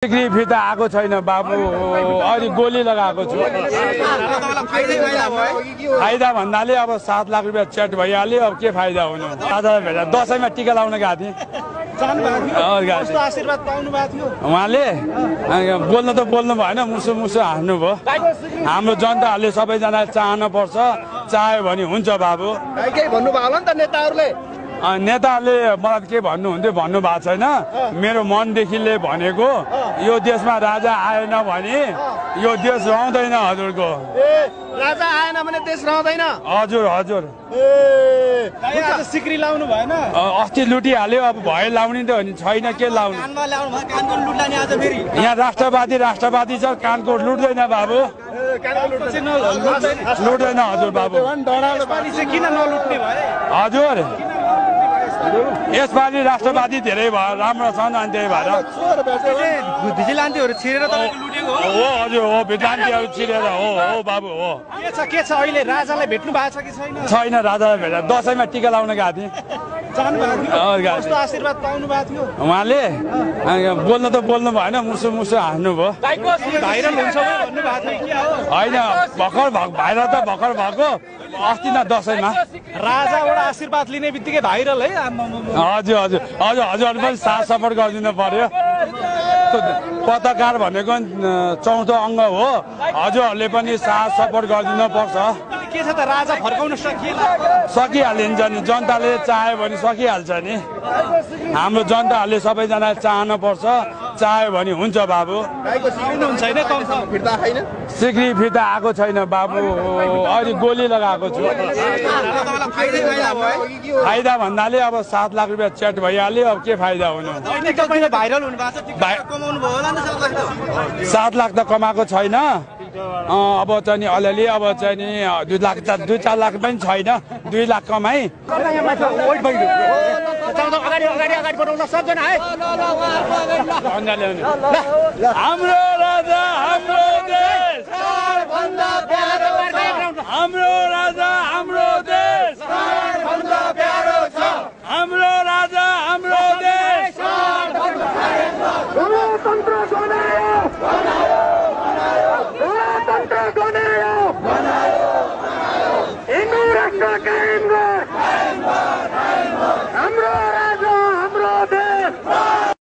बिक्री फिर्ता आएको छैन बाबु, अलि गोली लगाएको छु। फाइदा भन्नाले अब 7 लाख रुपियाँ चेट भइहाल्यो, अब के फाइदा हुनु। दादालाई भेट्दा दसैँमा टिका लाउन गएको थिएँ। उहाँले बोल्न त बोल्नु भएन, मुसु मुसु हाँस्नु भयो। हाम्रो जनताहरूले सबैजना चाहन पर्छ, चाह्यो भने हुन्छ बाबु। भन्नुभयो होला नि त नेताहरूले। नेताहरूले मलाई के भन्नुहुन्थ्यो भन्नु भएको छैन। मेरो मनदेखिले भनेको यो देशमा राजा आएन भने यो देश रहँदैन हजुरको। राजा आएन भने देश रहँदैन। हजुर हजुर। सिक्री लाउनु भएन। अस्ति लुटिहाल्यो, अब भयो लाउने त हो नि, छैन के लाउनु। यहाँ राष्ट्रवादी छ, कानको लुट्दैन बाबु, लुट्दैन हजुर बाबु। किन नलुट्ने भयो हजुर? यसपालि राष्ट्रवादी धेरै भयो, राम्रो छन्, अनि त्यही भएर भिजिलान्तीहरू छिरेर तपाईको लुटेको हो। हो हजुर, हो भिजिलान्तीहरू छिरेर हो बाबु हो। के छ अहिले राजालाई भेट्नु भएको छ कि छैन? छैन, राजालाई भेट्दा दसैँमा टिका लाउन गएको थिएँ। कस्तो आशीर्वाद पाउनु भएको थियो? उहाँले बोल्न त बोल्नु भएन, मुसु मुसु हाँस्नु भयो। भाइरल हुन्छ भन्नु भएको थियो के हो? होइन, भर्खर भाइरल त भर्खर भएको अस्ति न दसैँमा। राजाबाट आशीर्वाद लिने बित्तिकै भाइरल है। हजुर हजुर हजुर, हजुरहरूले पनि साथ सपोर्ट गरिदिनु पर्यो। पत्रकार भनेको चौथो अङ्ग हो, हजुरहरूले पनि साथ सपोर्ट गरिदिनु पर्छ। के छ त राजा फर्काउन सकिहालिन्छ नि, जनताले चाह्यो भने सकिहाल्छ नि। हाम्रो जनताहरूले सबैजना चाहन पर्छ, चाह्यो भने हुन्छ बाबु। सिक्री फिर्ता आएको छैन बाबु, अलि गोली लगाएको छु। फाइदा भन्नाले अब 7 लाख रुपियाँ चेट भइहाल्यो, अब के फाइदा हुनु। 7 लाख त कमाएको छैन। अब चाहिँ नि अलिअलि, अब चाहिँ नि 2-4 लाख पनि छैन, 2 लाख कमाई। हाम्रो राजा हाम्रो देश, हाम्रो राजा हाम्रो देश, हाम्रो राजा हाम्रो देश। हिन्दू राष्ट्र